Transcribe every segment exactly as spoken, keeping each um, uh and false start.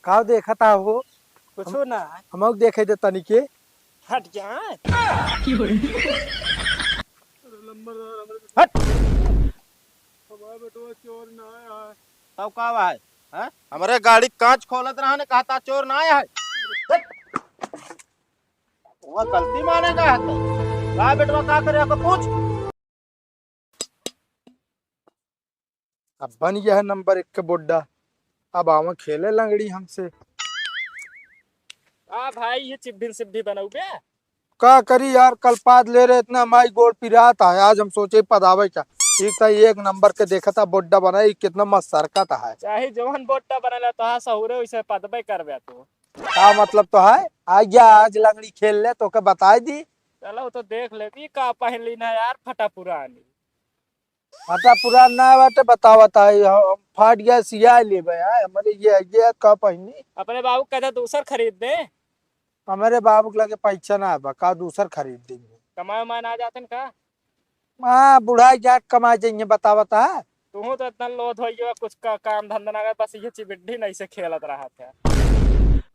का देखत हा हो? कुछो ना। हमहू देखे दे तनी के। हट जा। हट। हमारे बेटवा चोर ना आया है। तब का बा है? हैं? हमरे गाड़ी के कांच खोलत रहा ने, कहता चोर ना आया है। वह गलती मानेगा है तो। का बेटवा का करे, ओके पूछ। अब बन गया है नंबर एक के बोड्डा, अब आवा खेले लंगड़ी हमसे। आ भाई, ये चिब्भिन सिब्भी बनाऊ बे। का करी यार, कल पाद ले रहे इतना, माई गोड़ पिरात है, आज हम सोचे पदावे का। एक तो एक नंबर के देखता बोड्डा बनाई, कितना मस्त सरकत है। चाहे जवन बोड्डा बनेला, तोहार सहुरे वैसे पदबे करबे तू। का मतलब तो है, आ गया आज लंगड़ी खेल ले, तोके बताई दी। चलो, वो तो देख लेबी, का पहन ली ना यार, फटा पुरानी। फटा पुरान ना बाटे, बतावत है, हम फाट गया सिया लेबे, हैं? हमरे ये, ये का पहिनी? अपने बाबू के कहता दूसर खरीद दे। हमरे बाबू के लगे पैसा ना बा, का दूसर खरीद देंगे? कमाए उमाए ना जातन का? हाँ, बुढ़ा जाट कमाए जाइए, बतावत है। तुहू तो इतना लोध हो गया, कुछ का काम धंधा ना करे, बस ये चिबिड्ढी नहीं से खेलत रहा था।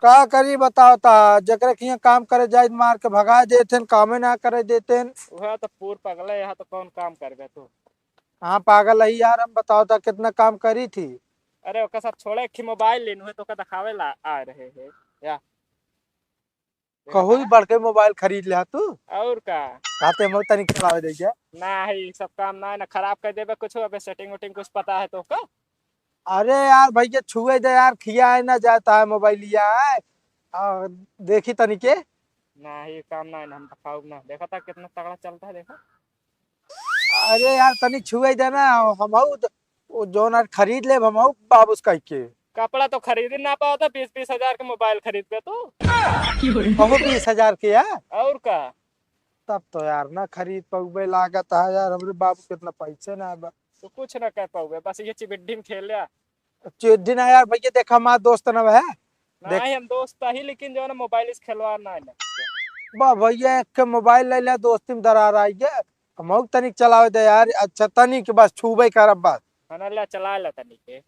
का करी बतावत है, जकरे किहाँ काम करे जाए मार के भगा देते हैं, कामे ना करे देते हैं। वह तो पूर पगले, यहाँ तो कौन काम करबे तू? हाँ, पागल है यार, हम बताओ तो कितना काम करी थी। अरे, ओकर सब छोड़े, एक ठे मोबाइल लेन हुए, तो ओकर दिखावे ला आ रहे हैं। या। कहू ही बड़के मोबाइल खरीद ले तू। और का? कहते हम तनिक चलावे दे जा। ना, ई सब काम ना है, ना खराब कर देबे कुछ, अबे सेटिंग वेटिंग कुछ पता है तो का? अरे यार, भैया छुए दे यार, खिया है ना जाता है मोबाइलिया है। आ, देखी तनिके। ना, ई काम ना है, हम दिखाऊब ना। देखा था कितना तगड़ा चलता है, देखा। अरे यार, तनी छुए दे ना, हमहू त-, वो जौन आज खरीद लेब, हमहू बाबूस कह के। कपड़ा तो खरीद ही ना पावत है, बीस बीस हजार के मोबाइल खरीद पे तू। कहू बीस हजार के यार? और का? तब तो यार ना खरीद पउबे लागत है यार, हमरे बाबू कितना पैसे ना बा। तो कुछ ना कर पाउबे, बस ये चिबिड्ढी में खेल लिया। चिड्ढी ना यार भैया, देखा हमार दोस्त ना है। देख। नहीं, हम दोस्त ही, लेकिन जो है ना मोबाइल से खिलवाड़ ना है ना। बा भैया, एक के मोबाइल ले ले, दोस्ती में दरार आई है। हमहू तनिक चलावे दे यार, अच्छा तनिक बस छुबे करब बस। हाँ, ले चला ले तनिक।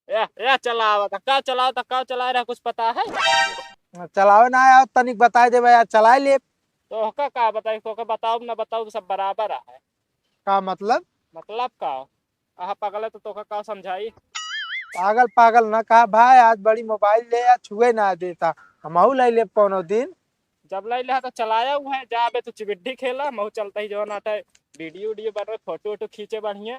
या, या चलावा था, का चलावा था, का चला रहा, कुछ पता है? चलावे ना आया, तनिक बताए देबे यार, चलाए ले। तो ओका का बताई, ओका बताओ ना बताओ, सब बराबर है। का मतलब? मतलब का? आहा पागल है तो तोका का समझाई? पागल, पागल ना कहा भाई, आज बड़ी मोबाइल ले या छुए ना देता, हमहू ले लेब कोनो दिन। जब ले ले तो चलाया हुआ है, जा बे तू चिबिड्ढी खेला, महू चलता ही जवन आटा है, वीडियो, वीडियो बन रहे, फोटो, वोटो खींचे बढ़िया।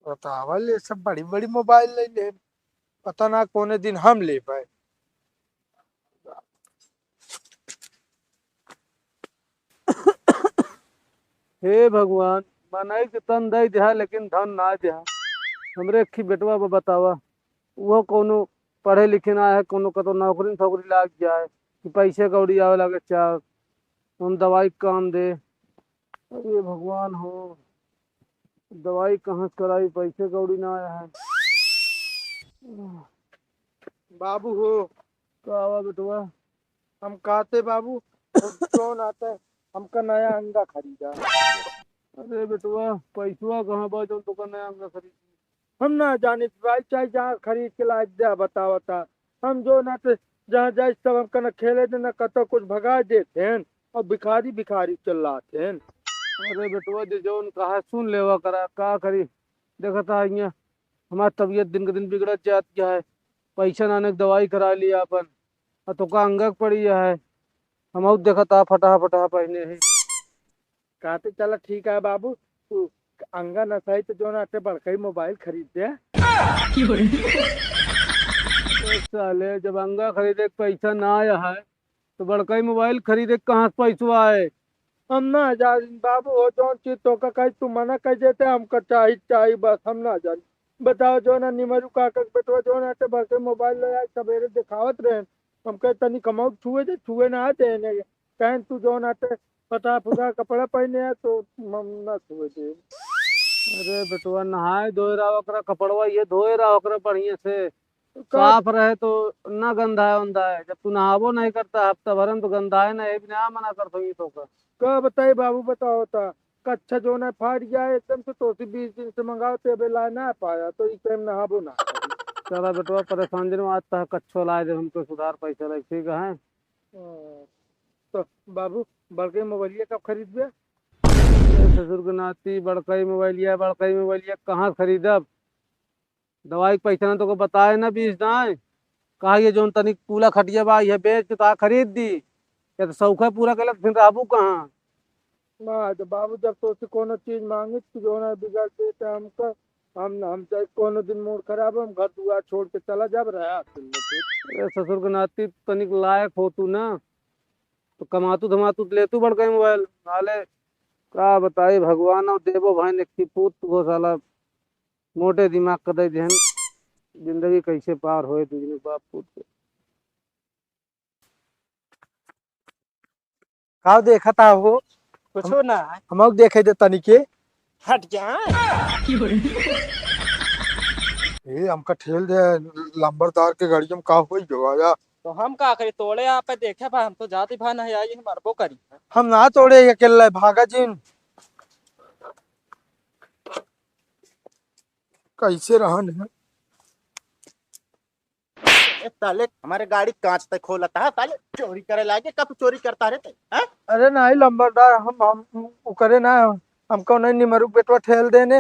बतावल, ये सब बड़ी बड़ी मोबाइल ले ले, पता ना कौने दिन हम ले पाए। हे भगवान, मनई के तन दे दिया लेकिन धन ना दिया। हमरे एक बेटवा बा बतावा, वो कौनो पढ़े लिखे ना है, कौनो कतो नौकरी नौकरी लाग जाए कि पैसे कौड़ी आवे लगे चार, हम दवाई काम दे। अरे भगवान हो, दवाई कहाँ से कराई, पैसे कौड़ी ना आया है। बाबू हो। का हुआ बेटवा? हम कहते बाबू, कौन आता है, हमका नया अंगा खरीदा। अरे बेटवा, पैसवा कहाँ बा जौन तोका नया अंगा खरीदी? हम ना जाने भाई, चाहे जहाँ खरीद के लायक दे बतावता। हम जो ना ते जहाँ जाए सब हमका ना खेले दे, ना कतो कुछ भगा देते हैं। और भिखारी भिखारी चिल्लाते हैं। अरे बेटवा, जे जौन कहा सुन लेवा करा, का करी? देखता है यहाँ हमार तबीयत दिन के दिन बिगड़त जात गया है। पैसा नाने के दवाई करा लिया अपन, और तोका अंगक पड़ी है। हम देखता फटाहा फटाहा पहने हैं। कहते चला ठीक है बाबू, तू अंगा न सही तो जो ना अटे बड़का ही मोबाइल खरीद दे। ए साले, जब अंगा खरीदे के पैसा ना आया है, तो बड़का ही मोबाइल खरीदे के कहाँ से पैसवा आए? हम ना जा बाबू, हो जौन चीज तोका कही तू मना कर देते, हमका चाही, चाही बस, हम ना जानी। बताओ जो ना निमरू काका के बेटवा जो ना अटे बड़का ही मोबाइल ले आए, सवेरे दिखावत रहे, हम कहे तनी कमाऊ छुए दे, छुए ना आते हैं। कहें तू जौन आटे फटा फुटा कपड़ा पहने है तो हम ना छुए दे। अरे बेटवा, नहाए धोए रहा ओकरा, कपड़वा ये धोए रहा ओकरा बढ़िया से, का? साफ रहे तो ना गंधाए उंधाए। जब तू नहाबो नहीं करता हफ्ता भर में तो गंधाए ना, ये भी ना मना करता हूँ ये तो का। का बताई बाबू, बताओ ता कच्छा जौन है फाट गया है एकदम से, तो उसी बीस दिन से मंगाओ, ते अबे लाए ना पाया, तो ई टाइम नहाबो ना करी। चला बेटवा, परेशान जिन, आज तक कच्छो लाए दे, हमको सुधार पैसा लगे, ठीक है? हाँ। तो बाबू, बड़का मोबाइलिया कब खरीदबे? ए ससुर के नाती, बड़का ही मोबाइलिया, बड़का ही मोबाइलिया कहाँ से खरीदब? दवाई के पैसा ना तोके बताए ना बीस दाएं। कहा ये जौन तनिक कूला खटिया बा, ये बेच के तो खरीद दी। या तो शौक है पूरा कैला, तो फिर रहबू कहाँ? ना, तो बाबू जब तोसे कोनो चीज मांगी, तो जो ना बिगाड़ देते हमका, हम, हम चाहे कोनो दिन मूड खराब हो, हम घर दुआर छोड़ के चला जाब, रहा तुम लोग फिर। ए ससुर के नाती, तनिक लायक हो तू ना, तो कमातू धमातू तो लेतू बड़का मोबाइल। साले का बताई, भगवान और देबो भाई ने की पूत को साला मोटे दिमाग का दे देहन। जिंदगी कैसे पार होए दुजने बाप पूत के। का देखत हा हो? कुछो हम, ना। हमहू देखे दे तनी के। हट जा। ए, हमका ठेल दे, लंबरदार के गाड़ी में का होई गवा या? तो हम का करी, तोड़े आप देखे बा, हम तो जाति भा नहीं आई, हम मरबो करी। हम ना तोड़े अकेले, भागा जिन। कैसे रहन है? ए, साले, हमारे गाड़ी कांच तक खोलता है, साले, चोरी करे लागे, कब चोरी करता रहते, हैं? अरे नहीं लंबरदार, हम, हम, उ करे ना, हमको नहीं निमरुक बेटवा ठेल देने,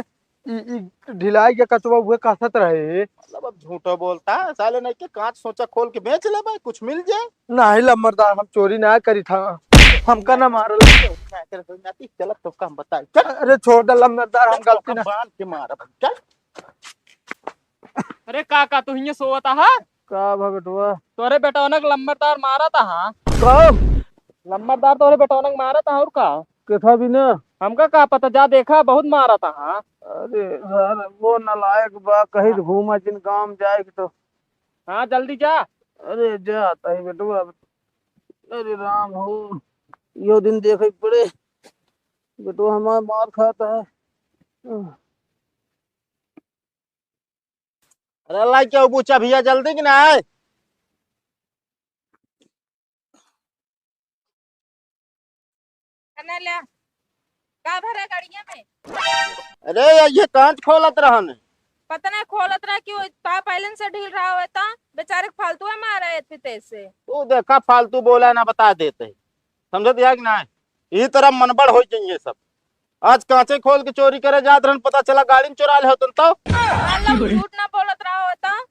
ई, ई ढिलाई के कचवा उहे कसत रहे। मतलब, अब झूठो बोलता है, साले, नहीं के कांच सोचा खोल के बेच ले भाई, कुछ मिल जाए। नहीं लंबरदार, हम चोरी ना करी था, हमका ना मारल। चला, तो काम बताई, चल। अरे छोड़ दे लंबरदार, हम चल, गलती तो ना। बांध के मारा भाई, चल। अरे का, का तू हियां सोवत आहा? का भा बेटवा? तोरे बेटवनक लंबरदार मारत आहा। का? लंबरदार तोरे बेटवनक मारत आहा और का? केथा भी ना। हमका का पता, जा देखा, बहुत मारत आहा। अरे सर, वो नालायक बा, कहीं घूमा जिन गांव जाए के तो। हाँ, जल्दी जा। अरे जा, ताई बेटवा। अरे राम हो, यो दिन देखे के पड़े। बेटवा हमार मार खाता है। अरे लाई क्या बुचा भैया, जल्दी कि ना है? खाना ल्या। का भरा गाड़िया में? अरे, ये कांच खोलत रहन। पता नहीं खोलत रहा कि वो पा-, पहले से ढील रहा होता, बेचारे के फालतू है मारा है फिर तैसे। तू देखा, फालतू बोला ना, बता देते हैं। समझत या कि ना? यही तरह मनबड़ हो जाइए सब। आज कांचे खोल के चोरी करे जात रहन, पता चला गाड़ी में चुरा ले होतन तो। मतलब झूठ ना बोलत रहा होता।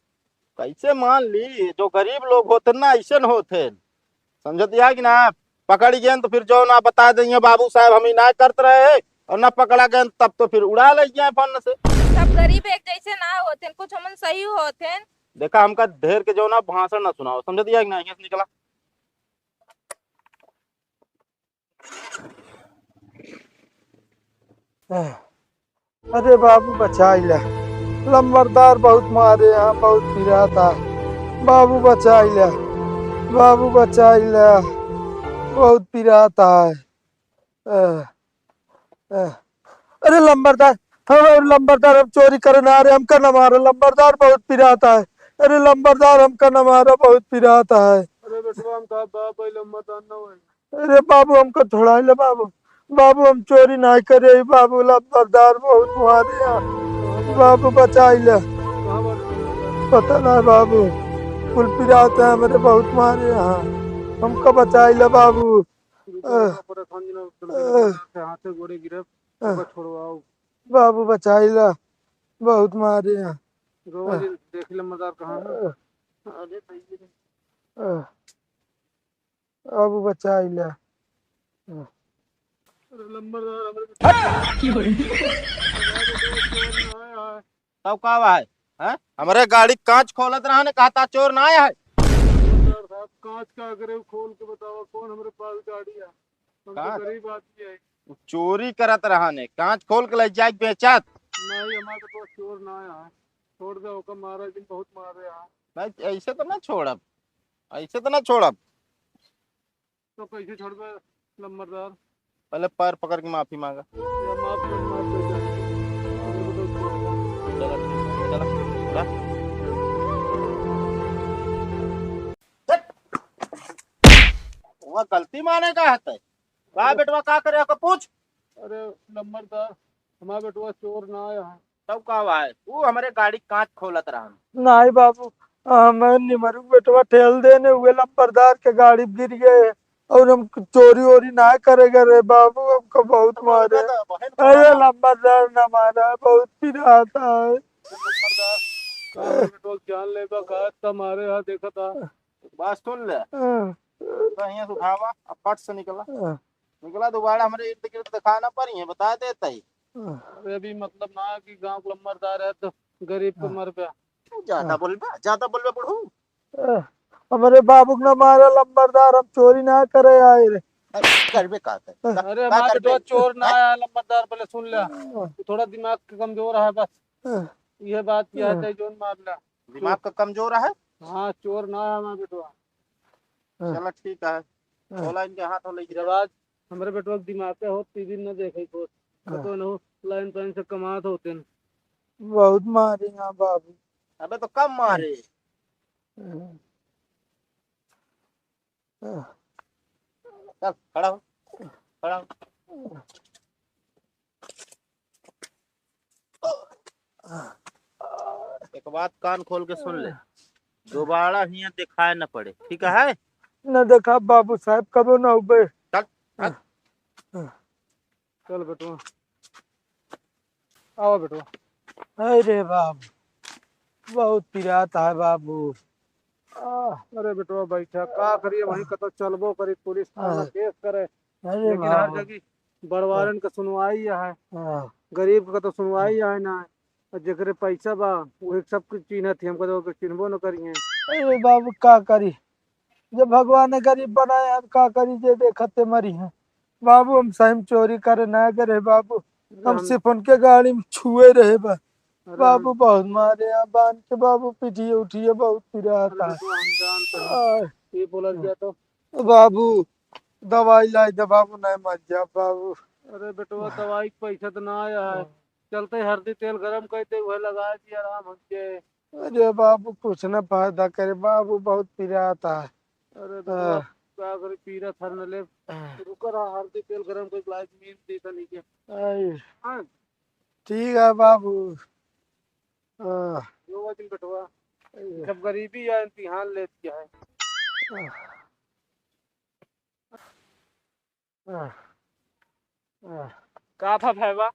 कैसे मान ली, जो गरीब लोग होते ना, ऐसे न होते। समझत या कि ना? पकड़ गए तो फिर जो ना बता देंगे, "बाबू साहब, हम ही ना करत रहे हैं," और ना पकड़ा गए तब तो फिर उड़ा ले गए फन से। सब गरीब एक जैसे ना होते, कुछ हमन सही होते। देखा, हमका ढेर के जो ना भाषण ना सुनाओ, समझत या कि ना? यहाँ से निकला। अरे बाबू बचाई ला, लंबरदार बहुत मारे हैं, बहुत पिरात है। बाबू बचाई ला, बाबू बचाई ला, बहुत पिरात है। अ, अ, अरे लंबरदार, हम, अरे लंबरदार, हम चोरी करे ना, अरे हमका ना मारो, लंबरदार बहुत पिरात है। अरे लंबरदार, हमका ना मारो, बहुत पिरात है। अरे बेटवा, हम तो बाप भाई लंबरदार ना होए। अरे बाबू, हमको छोड़ाई ले बाबू। बाबू, हम चोरी नहीं करे बाबू, लंबरदार बहुत मारे हैं। बाबू, बचाई ले। पता ना बाबू, कुल पिरात है हमरे, बहुत मारे हैं। हमको बचाई ले बाबू। अह, अह, हाथे गोड़े गिरब, अह, छोड़वाओ। बाबू, बचाई ले, बहुत मारे हैं। रोवा जी, देख ले मजार कहाँ है। अह, अरे भैया। अह, बाबू, बचाई ले। अह। अरे लंबरदार, हमरे हट! तब का बा है? हैं? हमरे गाड़ी कांच खोलत रहा ने, कहता चोर ना आया है। सर साहब, कांच का करे खोल के बतावा, कौन हमरे पास गाड़ी है? हम तो कांच? गरीब आदमी है। चोरी करत रहा ने, कांच खोल के ले जाए बेचत। नहीं, हमारे पास चोर ना आया है। छोड़ दे, ओका मारा जिन बहुत मारे हैं। नहीं, ऐसे तो ना छोड़ब, ऐसे तो ना छोड़ब। तो कैसे छोड़बे लंबरदार? पहले पैर पकड़ के माफी मांगा। या माफ कर, माफ कर दे। चला, ठीक है, चला, चला। वह गलती माने का हत है? का बेटवा का करे, ओका पूछ। अरे लंबरदार, हमार बेटवा चोर ना आया है। तब का हुआ है? वो हमरे गाड़ी कांच खोलत रहा। नहीं बाबू, हमें निमरू बेटवा ठेल देने हुए लंबरदार के गाड़ी गिर गए और हम चोरी वोरी ना करेगा रे बाबू, हमको बहुत मारे। अरे लंबरदार ना मारा, बहुत पिरात है। लंबरदार, का हमरे बेटवा के जान लेबा का? इतना मारे हा, देखा था। बात सुन ले। हाँ। तो यहाँ से उठावा, अब पट से निकला। हाँ। निकला, दोबारा हमरे इर्द गिर्द दिखाई ना पड़ी है, बता देता ही। हाँ। अरे अभी मतलब ना कि गाँव के लंबरदार है तो गरीब को हाँ। मर पे। तू ज्यादा हाँ। बोलबे, ज्यादा बोलबे बुढ़ऊ। हाँ। हमरे बाबू के ना मारा लंबरदार, हम चोरी ना करे आए रे। अरे, करबे का कर? हाँ। का, अरे का हमारे करबे? बेटवा चोर ना हाँ? आया लंबरदार, पहले सुन ले। हाँ। तू थोड़ा दिमाग के कमजोर है बस। हाँ। ये बात किया हाँ। है, जोन मार ले। दिमाग का कमजोर है? हाँ, चोर ना है हमारा बेटवा। हाँ। चला ठीक है। हाँ। बोला इनके हाथ हो लेके जब आज हमरे बेटवा के दिमाग के हो, टीवी न देखे को, हाँ। कतो न हो, लाइन पाइन से कमात होते न। बहुत मारे यहाँ बाबू। अबे तो कम मारे। हाँ। हाँ। चल, खड़ा हो। खड़ा हो। एक बात कान खोल के सुन ले, दोबारा हियाँ दिखाए न पड़े, ठीक है? न देखा बाबू साहब, कबो न उबे। चल, हट। चल बेटवा, आओ बेटवा। अरे बाबू, बहुत पिरात है बाबू। आह, अरे बेटवा बैठा, का करिए, वहीं कतो चलबो करी, पुलिस थाना आह। केस करे। अरे लेकिन हर बाबू। जगह बड़वारन का सुनवाई है, हाँ। गरीब का तो सुनवाई है ना। और जेकरे पैसा बा, वही सब कुछ चिन्हत ही, हमको तो ओके चिन्हबो न करिए। अरे बाबू, का करी, जब भगवान ने गरीब बनाए, हम का करी, जे देखते मरी हैं। बाबू, हम सही में चोरी करे ना करे बाबू, हम हम सिर्फ उनके गाड़ी में छुए रहे बा। अरे बाबू, हम बहुत मारे हैं, बांध के बाबू, पीटिए उठिए, बहुत पिरात अरे है। तो हम जानते हैं। आह। ये बोला गया तो। बाबू, दवाई लाई दे बाबू, नहीं मर जा बाबू। अरे बेटवा, दवाई के पैसा तो ना आया है। हाँ। चलते हरदी तेल गरम कर दे, वह लगा दी, आराम हो जाए। अरे बाबू, कुछ ना फायदा करे बाबू, बहुत पिरात है। अरे बेटवा, हाँ। का करे, पीरा थर न ले। हाँ। रुका रहा, हरदी तेल गरम कर लाई, नींद दी तनी के। आई। हाँ। ठीक है बाबू। हाँ। जो वजन बेटवा, आई। सब गरीबी या इम्तिहान लेत क्या है। हाँ। आह, आह। का भा भैबा?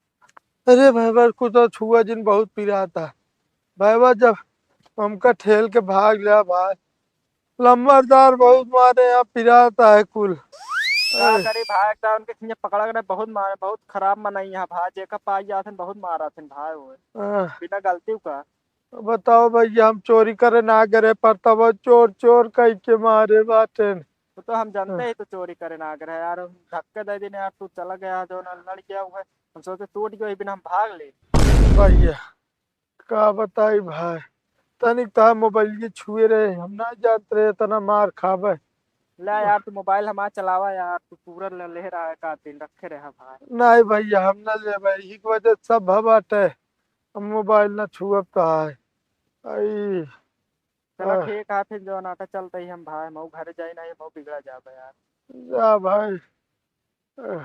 अरे भैबा, कुछ तो छुआ जिन बहुत पिरात है। भैबा, जब हमका ठेल के भाग लिया भाई, लंबरदार बहुत मारे, यहाँ पिरात है कुल। का आह। करी भाई, एकदम उनके खिंजे पकड़ा के ना बहुत मारे, बहुत खराब मनई यहाँ भाई, जेका पाई जात हन बहुत मारत हन भाई वो। आह। बिना गलती का। बताओ भैया, हम चोरी करे ना करे, पर तब चोर चोर कह के मारे बाटेन। वो तो हम जानते हाँ। ही तो चोरी करे ना करे यार, हम धक्के दे देने यार, तू चला गया जो ना लड़ गया हुआ है, हम सोचे टूट गयो, बिना हम भाग ले। भैया, का बताई भाई, तनिक तो मोबाइल के छुए रहे, हम ना जानते रहे इतना मार खाबे। ले यार, तू मोबाइल हमार चलावा यार, तू पूरा ले, ले रहा है का दिन रखे रहा भाई। नहीं भैया, हम ना लेबे, यही की वजह से सब बाटे। हम मोबाइल ना छुअब तो है। आई। चला आह। ठीक है, फिर जो नाटा चलते ही हम भाई, मऊ घर जाई ना, ये मऊ बिगड़ा जाबे यार। जा भाई। आह।